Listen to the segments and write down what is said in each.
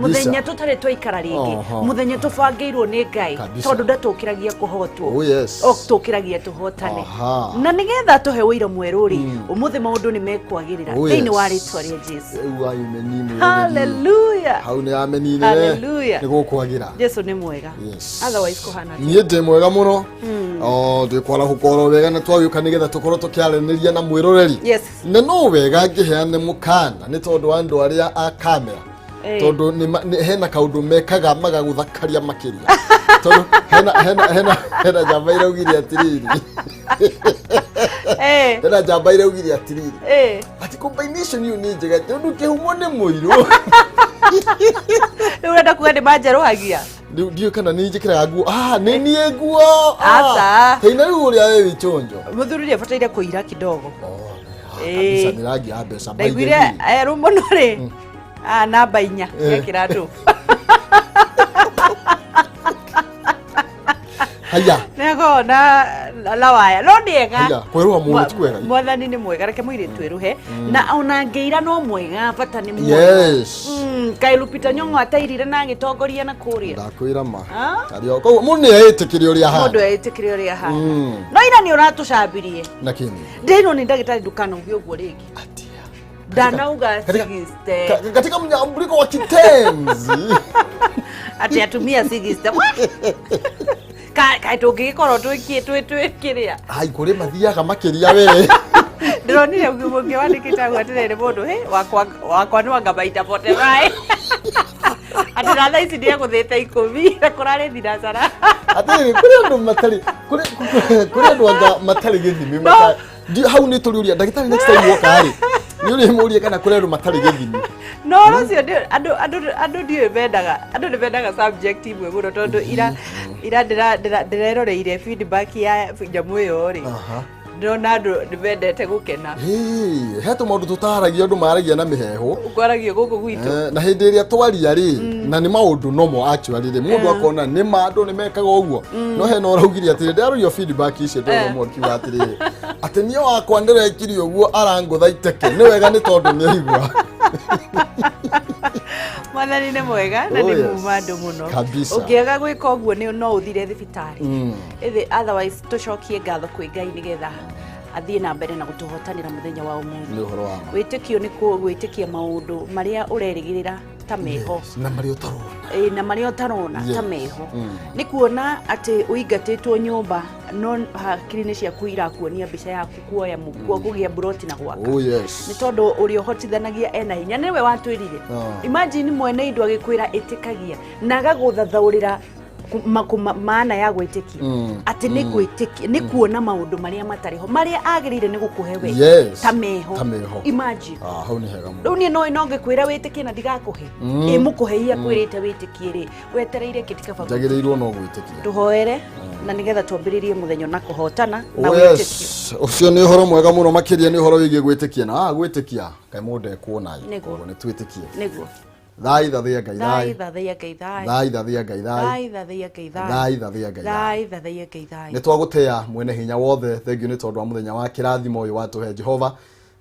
Muthenya tũtarĩ twaikara rĩngĩ. Oho. Muthenya tũbangĩirwo nĩ Ngai. Kabisa. Tondũ ndatũkĩragia kũhotwo. Oh, yes. O tũkĩragia tũhotane. Aha. Na nĩgetha tũhe ũira mwerũ rĩ, ũmũthĩ maũndũ nĩ mekwagĩrĩra Oh, thĩinĩ yes. wa rĩtwa rĩa Jesu. Rĩu ameni mwĩroreri. Hallelujah. Hau nĩ ameninĩre. Hallelujah. Nĩ gũkwagĩra. Jesu nĩ mwega. Yes. Otherwise kũhana atĩa? Niĩ ndĩ mwega mũno. O ndĩ kwarahũka oro wega na twagĩũka nĩgetha tũkorwo tũkĩaranĩria na mwĩroreri. Yes. Na no wega ngĩheane mũkana nĩ tondũ wa andũ arĩa a kamera. Tondũ hena kaũndũ mekaga magagũthakaria makĩria. Tondũ hena njamba iraugire atĩrĩrĩ. Hena njamba iraugire atĩrĩrĩ. Ati combination ĩyo nĩ njega tondũ kĩhumo nĩ mũirũ. Rĩu ũrenda kuga nĩ manjerũhagia? Rĩu ndiũĩ kana nĩ njĩkĩraga nguo. Ah, nĩ niĩ nguo. Aca. Hĩna rĩu ũrĩa wĩ wĩchonjo. Mũthuri nĩ abataire kũira kidogo. Oh, kabisa nĩ rangi ya mbeca. By the Ndaiguire way. erũ mũno rĩ. Ah, namba 4 cia kĩratũ. Haya. Nĩakoragwo na waya no nĩ ega. Haya, kwĩruha mũno ti kwega. Mwathani nĩ mwega, reke mũirĩtu eruhe. Na ona ngĩira no mwega, bata nĩ muoyo. Yes. Kaĩ Lupita Nyong'o atairire na agĩtongoria na kũrĩa. Ndakwĩra ma. Ah? Arĩ o. Koguo mũndũ nĩ eĩtĩkĩre ũrĩa ahana. Mũndũ eĩtĩkĩre ũrĩa ahana. No ira nĩ ũratũcambirie. Na kĩni. Ndĩrwo nĩ ndagĩtarĩ ndũkanauge ũguo rĩngĩ. Atia. Ndanauga Katika- sigiste. Katika mnyambuliko wa kitenzi. Atĩ atumia sigiste. Kaĩ tũngĩgĩkorwo twĩkĩrĩa. Ai, kũrĩ mathiaga makĩria we. Ndĩronire ũngĩ wandĩkĩte hau atĩrĩrĩ mũndũ hĩ wakwa wakwa nĩ wanga maita bote maĩ. Atĩ na thaa ici nĩegũthĩte 10 na kũrarĩ thinacara. Atĩrĩrĩ, kũrĩ andũ matarĩ kũrĩ andũ anga matarĩ gĩthimi No. Hau nĩ tũrĩũria ndagĩtarĩ next time woka rĩ nĩ ũrĩmũrie kana kũrĩ andũ matarĩ gĩthimi. No ũcio andũ ndiũĩ mendaga andũ nĩ mendaga subject imwe mũno tondũ ira ndĩreroreire feedback ya nyamũ ĩyo rĩ. Ndĩrona andũ nĩ mendete gũkena. Hĩ, he tũmaũndũ tũtaragia andũ maragia na mĩheehũ. Kwaragio gũkũ gwitũ. Na hĩndĩ ĩrĩa twaria rĩ, na nĩ maũndũ nomo actually rĩ, mũndũ akona nĩ ma andũ nĩ mekaga ũguo. No hena ũraugire atĩrĩ, ndĩrarorio feedback icio ndĩrona ũmwe akiuga atĩrĩrĩ, atĩ niĩ wakwa ndĩrekire ũguo arangũtha iteke. Nĩ wega nĩ tondũ nĩ aigua. Mwathani nĩ mwega na Oh, nĩ yes. muma andũ mũno. Kabisa. Ũngĩaga gwĩka ũguo nĩ no ũthire thibitarĩ. Ĩthĩ otherwise tũcokie ngatho kwĩ Ngai nĩgetha athiĩ na mbere na gũtũhotanĩra mũthenya wa ũmũthĩ. Nĩ ũhoro wa ma. Wĩtĩkio nĩ gwĩtĩkia maũndũ marĩa ũrerĩgĩrĩra ta meho. Yes, na marĩa ũtarona. Na marĩa ũtarona ta Yes. meho. Nĩ kuona atĩ ũingatĩtwo nyũmba no hakiri-inĩ ciaku irakuonia mbica yaku kuoya kũgĩa mburoti na gwaka. Oh, yes. Nĩ tondũ ũrĩa ũhotithanagia ena hinya nĩwe watwĩrire. Imagine mwene indo agĩkwĩra ĩtĩkagia na agagũthathaũrĩra maana ya gwĩtĩkia. Atĩ nĩ gwĩtĩkia, nĩ kuona maũndũ marĩa matarĩ ho marĩa agĩrĩire nĩ gũkũhe we. Yes. Ta meho. Ta meho. Imagine. Ah, hau nĩ hega mũno. Rĩu niĩ no ngĩkwĩra wĩtĩkie na ndigakũhe. Ĩ mũkũhe ia kwĩrĩte wĩtĩkie rĩ, wetereire kĩ tikaba. Njagĩrĩirwo no gwĩtĩkia. Tũhoere na nĩgetha twambĩrĩrie mũthenya na kũhotana na Oh, wĩtĩkio. yes. Ũcio nĩ ũhoro mwega mũno makĩria nĩ ũhoro wĩgiĩ gwĩtĩkia na gwĩtĩkia kaĩ mũndũ ekuona ĩ. Nĩguo. Koguo nĩ twĩtĩkie. Nĩguo. Thai thathia Ngai Thai thai. thathia Ngai thai. Thai thathia Ngai thai. Thai thathia Ngai thai. Thai thathia Ngai thai. Thai thathia Ngai thai. Nĩ twagũtĩa mwene hinya wothe, thengiũ nĩ tondũ wa mũthenya wa kĩrathimo ũyũ watũhe Jehova.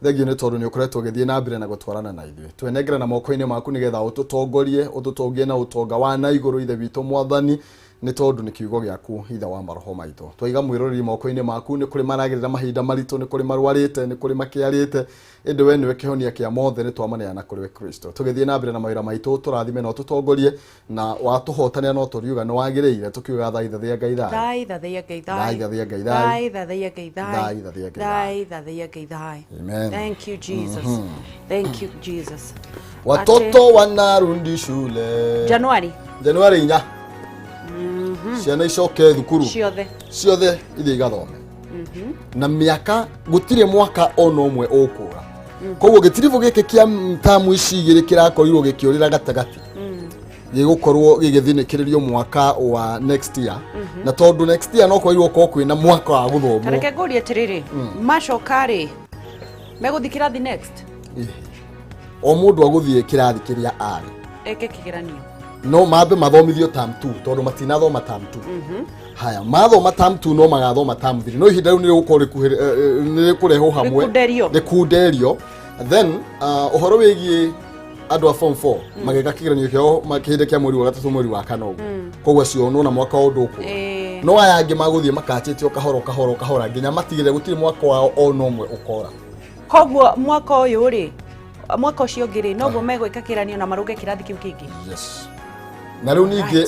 Thengiũ nĩ tondũ nĩ ũkoretwo ũgĩthiĩ na mbere na gũtwarana na ithuĩ. Twenengera na moko-inĩ maku nĩgetha ũtũtongorie, ũtũtongie na ũtonga wa na igũrũ Ithe witũ Mwathani, nĩ tondũ nĩ kiugo gĩaku Ithe wa maroho maitũ. Twaiga mwĩroreri moko-inĩ maku, nĩ kũrĩ maragerera mahinda maritũ, nĩ kũrĩ marwarĩte, nĩ kũrĩ makĩarĩte, ĩndĩ we nĩwe kĩhonia kĩa mothe, nĩ twamaneana kũrĩ we Kristo. Tũgĩthiĩ na mbere na mawĩra maitũ, tũrathime na ũtũtongorie, na watũhotanĩra no tũriuga nĩ wagĩrĩire, tũkiuga thai thathia Ngai thai. Thai thathia Ngai thai. Thai thathia Ngai thai. Thai thathia Ngai thai. Thai thathia Ngai thai. Thai thathia Ngai thai. Amen. Thank you Jesus. Thank you Jesus. Watoto wanarundi shule. January. January 4. Ciana icoke thukuru. Ciothe. Ciothe ithiĩ igathome. Na mĩaka gũtirĩ mwaka ona ũmwe ũkũra. Koguo gĩtiribũ gĩkĩ kĩa tamu ici igĩrĩ kĩrakorirwo gĩkĩũrĩra gatagatĩ. Gĩgũkorwo gĩgĩthinĩkĩrĩrio mwaka wa next year. Na tondũ next year no kwagĩrĩirwo gũkorwo kwĩna mwaka wa gũthomwo. Ta reke ngũrie atĩrĩrĩ, macoka rĩ, megũthiĩ kĩrathi next? O mũndũ agũthiĩ kĩrathi kĩrĩa arĩ. Eke kĩgeranio. No mambe mathomithio term 2 tondũ matinathoma term 2. Haya, mathoma term 2 no magathoma term 3. No ihinda rĩu nĩ rĩgũkorwo nĩ rĩkũrehwo hamwe. Rĩkunderio. Rĩkunderio. Then ũhoro wĩgiĩ Andũ a form 4 magĩka kĩgeranio kĩao kĩhĩndĩ kĩa mweri wa gatatũ, mweri wa kana ũguo, koguo acio nona mwaka ũndũ ũkũra. No aya angĩ magũthiĩ makachĩte o kahora o kahora o kahora nginya matigĩrĩre gũtirĩ mwaka wao ona ũmwe ũkora. Koguo mwaka ũyũ rĩ, mwaka ũcio ũngĩ rĩ, noguo megwĩka kĩgeranio na marũnge kĩrathi kĩu kĩngĩ. Yes, na rĩu ningĩ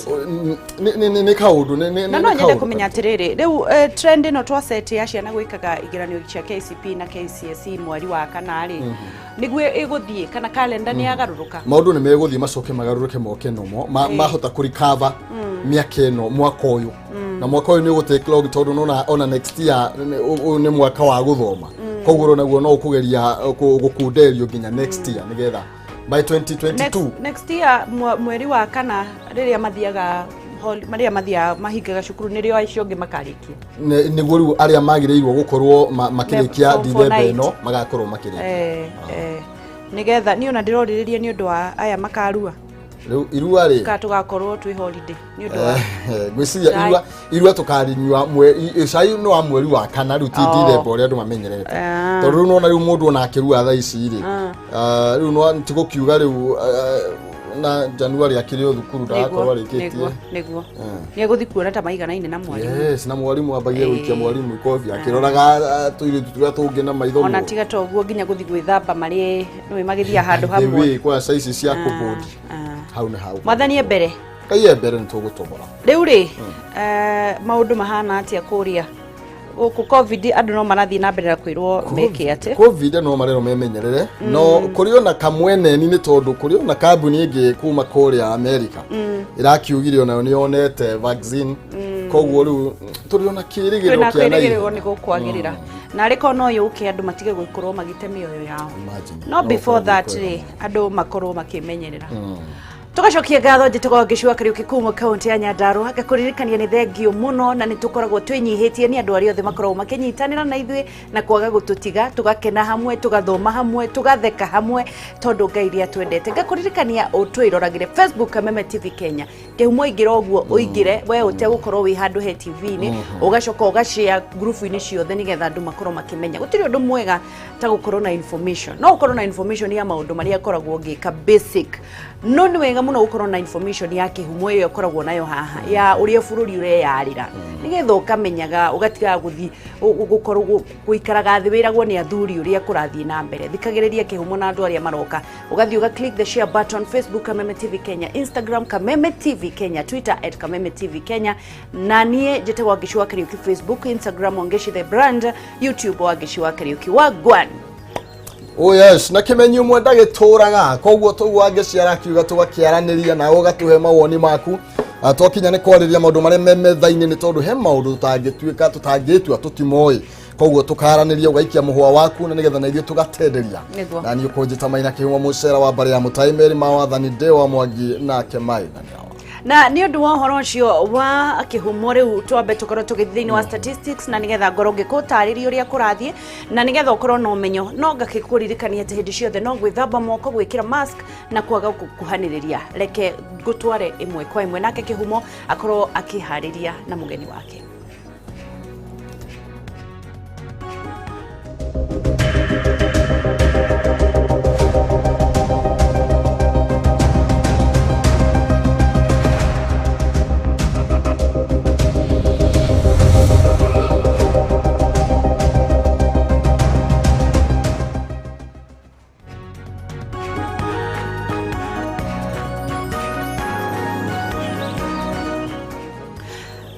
nĩ kaũndũ Na no nĩ nyende kaũndũ kũmenya atĩrĩrĩ, rĩu trend ĩno twacete ya ciana gwĩkaga igeranio cia KCP na KCSE mweri wa kana rĩ, nĩguo ĩgũthiĩ kana kalenda nĩ yagarũrũka? Maũndũ nĩ megũthiĩ macoke magarũrũke moke nomo mahota kũrikava mĩaka ĩno, mwaka ũyũ na mwaka ũyũ nĩ ũgũtake long, tondũ nona ona next year ũyũ nĩ mwaka wa gũthoma, koguo naguo no ũkũgeria gũkunderio nginya next year nĩgetha by 2022. Next year mweri wa kana rĩrĩa mathiaga marĩa mathiaga mahingaga cukuru, nĩrĩo acio angĩ makarĩkia. Nĩguo rĩu arĩa magĩrĩirwo gũkorwo makĩrĩkia form four Dithemba night. ĩno magakorwo makĩrĩkia. Nĩgetha niĩ ona ndĩrorĩrĩria nĩ ũndũ wa aya makarua. Rĩu irua rĩ, ka tũgakorwo twĩ holiday nĩ ũndũ wa ngwĩciria Cai. Irua tũkarinyua cai nĩ wa mweri wa kana rĩu, ti Dithemba ũrĩa andũ mamenyerete. Tondũ rĩu nona rĩu mũndũ ona akĩrua thaa ici rĩ, rĩu no tigũkiuga rĩu na January akĩrĩ o thukuru, ndagakorwo arĩkĩtie. Nĩguo nĩ egũthiĩ kuona ta maiganaine na mwarimũ. Yes, na mwarimũ ambagie gũikia mwarimũ ikobi akĩroraga tũirĩtu tũrĩa tũngĩ na maitho Ona moru. tiga to ũguo, nginya gũthiĩ gwĩthamba marĩ nĩwe magĩthiĩ handũ The hamwe. way kwa caici cia kũbũndi hau nĩ hau. Mwathani e mbere. Ngai e mbere, nĩ tũgũtobora. Rĩu rĩ, maũndũ mahana atĩa kũrĩa gũkũ COVID? Andũ no marathiĩ na mbere na kwĩrwo meke atĩ COVID no marerwo memenyerere, no kũrĩ ona kamweneni, nĩ tondũ kũrĩ ona kambuni ĩngĩ kuma kũrĩa America ĩrakiugire onayo nĩ yonete vaccine, koguo rĩu tũrĩ ona kĩrĩgĩrĩro Twĩna kĩa kwĩrĩgĩrĩrwo naihenya. nĩ gũkwagĩrĩra na arĩ korwo no yũke andũ matige gũkorwo magĩte mĩoyo yao. Imagine. No before ũkorwo that nĩ rĩ, andũ makorwo makĩmenyerera. Tugacokia ngatho njĩtagwo Ngĩcua Kariũki kuma kaunti ya Nyandarua, ngakũririkania nĩ thengio mũno na nĩ tũkoragwo twĩnyihĩtie nĩ andũ arĩa othe makoragwo makĩnyitanĩra na ithuĩ na kwaga gũtũtiga, tũgakena hamwe, tũgathoma hamwe, tũgatheka hamwe, tondũ Ngai rĩa twendete. Ngakũririkania ũtwĩroragĩre Facebook, Kameme TV Kenya. Kĩhumo ingĩra ũguo ũingĩre we ũtegũkorwo wĩ handũ he TV-inĩ, ũgacoka ũgashare ngurubu-inĩ ciothe nĩgetha andũ makorwo makĩmenya. Gũtirĩ ũndũ mwega ta gũkorwo na information. No ũkorwo na information ya maũndũ marĩa ngoragwo ngĩka basic, no nĩ wega mũno gũkorwo na information ya kĩhumo ĩyo ĩkoragwo nayo haha ya ũrĩa bũrũri ũreyarĩra, nĩgetha ũkamenyaga, ũgatigaga gũthiĩ gũkorwo gũikaraga thĩ wĩragwo nĩ athuri ũrĩa kũrathiĩ na mbere. Thikagĩrĩria kĩhumo na andũ arĩa maroka, ũgathiĩ ũga click the share button. Facebook, Kameme TV Kenya; Instagram, Kameme TV Kenya; Twitter, @KamemeTV Kenya. Na niĩ njĩtagwo Wangici wa Kariũki, Facebook, Instagram Wangici the brand, YouTube Wangici wa Kariũki wa Gwan. Oh yes, na kimenyi ũmwe ndagĩtũraga, koguo tũguo angĩciara akiuga tũgakĩaranĩria nawe ũgatũhe mawoni maku. Twakinya nĩ kwarĩria maũndũ marĩa me metha-inĩ, nĩ tondũ he maũndũ tũtangĩtuĩka tũtangĩtua tũtimoĩ, koguo tũkaranĩria, ũgaikia mũhũa waku na nĩgetha na ithuĩ tũgatenderia. Nĩguo. Na niĩ ũkũnjĩta Maina Kĩhumo, mũcera wa mbarĩ ya mũtai Meri ma wathani ndĩ wa Mwangi nake Maina nĩ awa. Na nĩ ũndũ wa ũhoro ũcio wa kĩhumo, rĩu twambe tũkorwo tũgĩthiĩ thĩinĩ wa statistics, na nĩgetha ngorwo ngĩkũtarĩria ũrĩa kũrathiĩ na nĩgetha ũkorwo na ũmenyo. No ngakĩkũririkania atĩ hĩndĩ ciothe no gwĩthamba moko, gwĩkĩra mask na kwaga gũkuhanĩrĩria. Reke ngũtware ĩmwe kwa ĩmwe nake kĩhumo akorwo akĩharĩria na mũgeni wake.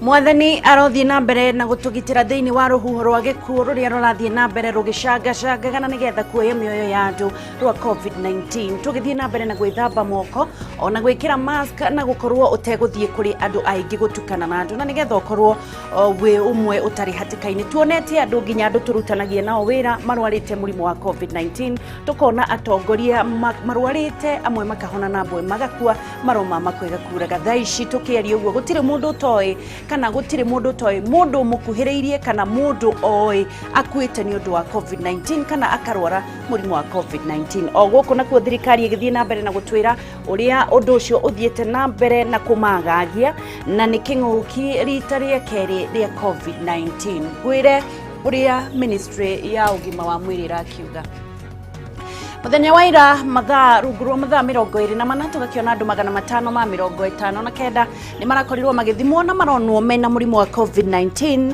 Mwathani arothiĩ na mbere na gũtũgitĩra thĩinĩ wa rũhuho rwa gĩkuũ rũrĩa rũrathiĩ na mbere rũgĩcangacangaga na nĩgetha kuoya mĩoyo ya andũ rwa COVID-19. Tũgĩthiĩ na mbere na gwĩthamba moko ona gwĩkĩra mask na gũkorwo ũtegũthiĩ kũrĩ andũ aingĩ, gũtukana na andũ, na nĩgetha ũkorwo wĩ ũmwe ũtarĩ hatĩka-inĩ. Tuonete andũ, nginya andũ tũrutanagia nao wĩra, marwarĩte mũrimũ wa COVID-19, tũkona atongoria marwarĩte, amwe makahona na amwe magakua, maroma makwega kuraga. Thaa ici tũkĩaria ũguo gũtirĩ mũndũ ũtoĩ, kana gũtirĩ mũndũ ũtoĩ mũndũ mũkuhĩrĩirie kana mũndũ oĩ akuĩte nĩ ũndũ wa COVID-19 kana akarwara mũrimũ wa COVID-19. O gũkũ nakuo thirikari ĩgĩthiĩ na mbere na gũtwĩra ũrĩa ũndũ ũcio ũthiĩte na mbere na kũmagagia, na nĩ kĩng'ũki rita rĩa kerĩ rĩa COVID-19. Ngwĩre ũrĩa ministry ya ũgima wa mwĩrĩ ĩrakiuga. Muthenya wa ira mathaa rungu rwa mathaa 24 tugakiona andu 559 ni marakorirwo magithimwo na maronwo mena murimu wa COVID-19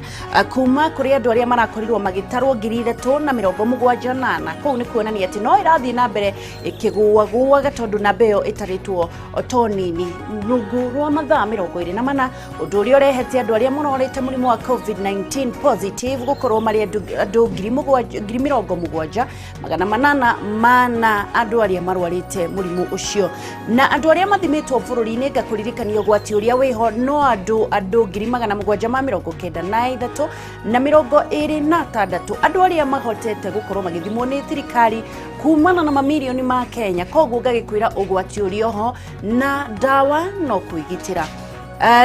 kuma kuri andu aria marakorirwo magitarwo 3,078. Kuu ni kuonania ati no irathii na mbere ikiguaguaga tondu namba iyo itaritwo to nini rungu rwa mathaa 24, undu uria urehete andu aria mororete murimu wa COVID-19 positive gukorwo mari andu 7,800 na andu aria marwarite murimu ucio. Na andu aria mathimitwo bururi-ini ngakuririkania ugwati uria wiho no andu 793 na 26 andu aria mahotete gukorwo magithimwo ni thirikari kumana na mamirioni ma Kenya. Koguo ngagikwira ugwati uria ho na dawa no kwigitira.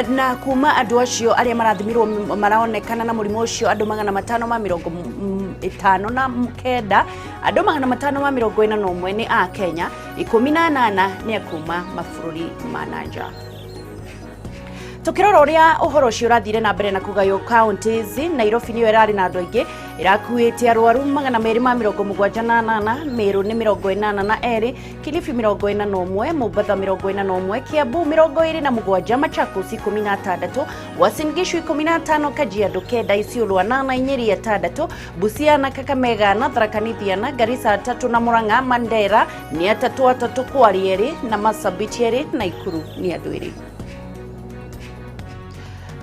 Na kuma andu acio aria marathimirwo maraonekana na murimu ucio andu 559, andu 541 ni a Kenya, 18 ni kuma mabũrũri ma nanja. Tukirora uria uhoro ucio urathire na mbere na kugaywo counties, Nairobi niyo irari na andu aingi irakuite arwaru 278, Meru ni 82, Kilifi 41, Mombatha 41, Kiambu 27, Machakos 16, Uasin Gishu 15, Kajiado 9, Isiolo 8, Nyeri 6, Busia na Kakamega na Tharaka Nithi na Garissa 3 na Murang'a, Mandera ni 3 3, Kwale 2 na Marsabit 2, Nakuru ni andu 2.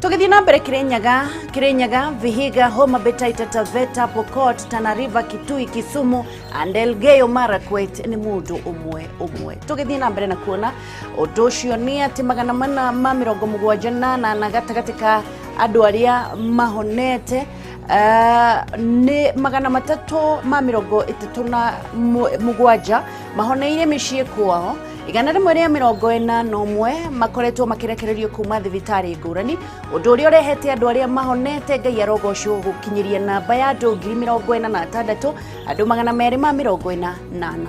Tugithie na mbere Kirinyaga, Vihiga, Homa Bay, Taita Taveta, Pokot, Tana River, Kitui, Kisumu and Elgeyo Marakwet ni mundu umwe umwe. Tugithie na mbere na kuona undu ucio ni ati 478 na gatagati ka andu aria mahonete ni 337 mahoneire miciĩ kwao, 141 makoretwo makirekererio kuma thibitari ngurani, undu uria urehete andu aria mahonete Ngai arogocwo gukinyiria namba ya andu 46,000 andu 244.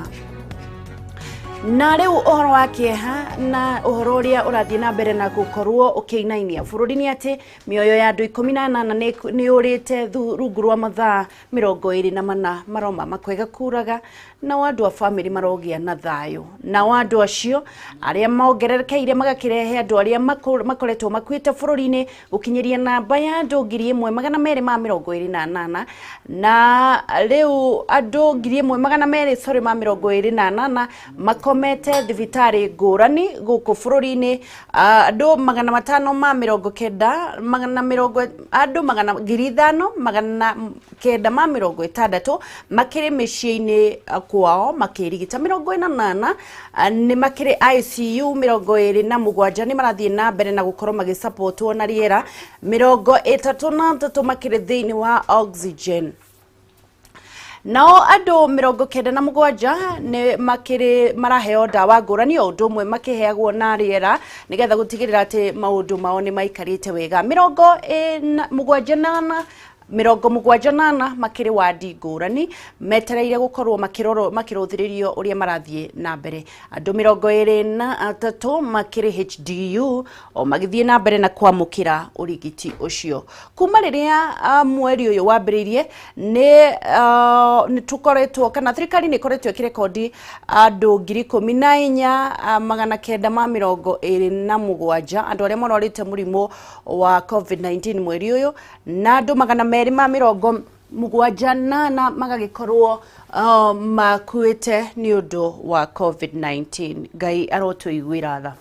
Na riu uhoro wa kieha na uhoro uria urathie na mbere na gukorwo ukiinainia bururi ni ati mioyo ya andu 18 ni urite rungu rwa mathaa 24 maroma makwega kuraga, na andu a family marogia na thayo, na andu acio aria mongererekeire magakirehe andu aria makoretwo makuite bururi-ini gukinyiria namba ya andu 1228, na riu andu 1228 makomete thibitari ngurani guku bururi-ini, andu 590 andu 5960 makiri miciĩ-inĩ kwao makirigita, 48 ni makiri ICU, 27 ni marathie na mbere na gukorwo magisapotwo na riera, 33 makiri thiini wa oxygen. Nao andu 97 ni makiri maraheo ndawa ngurani o undu umwe makiheagwo na riera nigetha gutigirira ati maundu mao ni maikarite wega. 78 makiri wadi ngurani metereire gukorwo makirorwo makiruthiririo uria marathie na mbere. Andu 23 makiri HDU o magithie na mbere na kwamukira urigiti ucio. Kuma riria mweri uyu wambiririe ni tukoretwo kana thirikari ni ikoretwo ikirekondi andu 14,927 andu aria marorite murimu wa COVID-19 mweri uyu, na andu 278 magagikorwo makuite ni undu wa COVID-19. Ngai arotuiguira tha.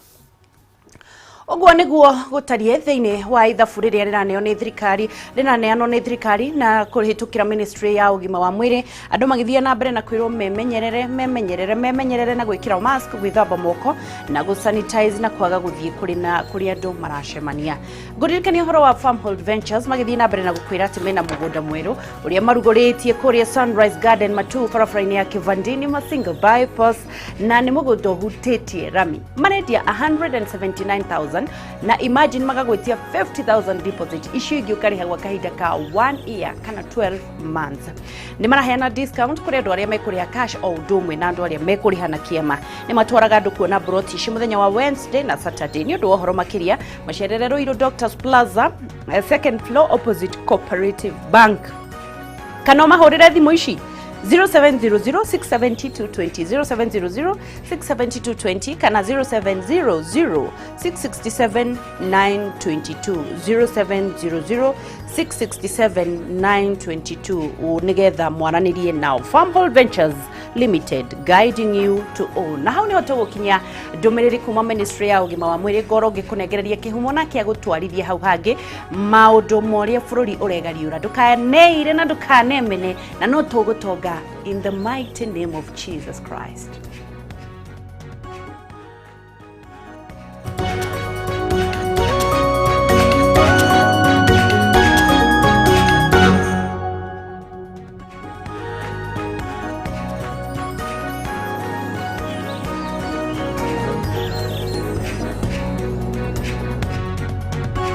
Uguo niguo gutarie thiini wa ithabu riria riraneo ni thirikari riraneanwo ni thirikari na kuhitukira ministry ya ugima wa mwiri, andu magithie na mbere na kwirwo memenyerere memenyerere memenyerere na gwikira mask, gwithamba moko na gusanitize na kwaga guthie kuri na kuri andu maracemania. Nguririkania uhoro wa Farmhold Ventures magithie na mbere na gukwira ati mena mugunda mweru uria maruguritie kuria Sunrise Garden Matu barabara-ini ya Kivandini Masinga bypass, na ni mugunda uhutitie rami marendia 179,000 na imagine magagwitia 50,000 deposit icio ingi ukariha gwa kahinda ka 1 year kana 12 months. Ni maraheana discount kuri andu aria mekuriha cash o undu umwe na andu aria mekuriha na kiama. Ni matwaraga andu kuona broti ici muthenya wa Wednesday na Saturday. Ni undu wa uhoro makiria macerere Ruiru Doctors Plaza, second floor opposite Cooperative Bank, kana mahurire thimu ici 0700 672 20, 0700 672 20 kana 0700 667 922, 0700 667 922, nigetha mwaranĩrie nao. Farmhold Ventures Limited, guiding you to own. Na hau niho tũgũkinyia ndũmĩrĩri kuma ministry ya ũgima wa mwĩrĩ, ngoro ngĩkũnengereria kĩhumo na kĩa gũtwarithia hau hangĩ maũndũ ma ũrĩa bũrũri ũregariũra. Ndũkaneire na ndũkanemene, na no tũgũtonga in the mighty name of Jesus Christ.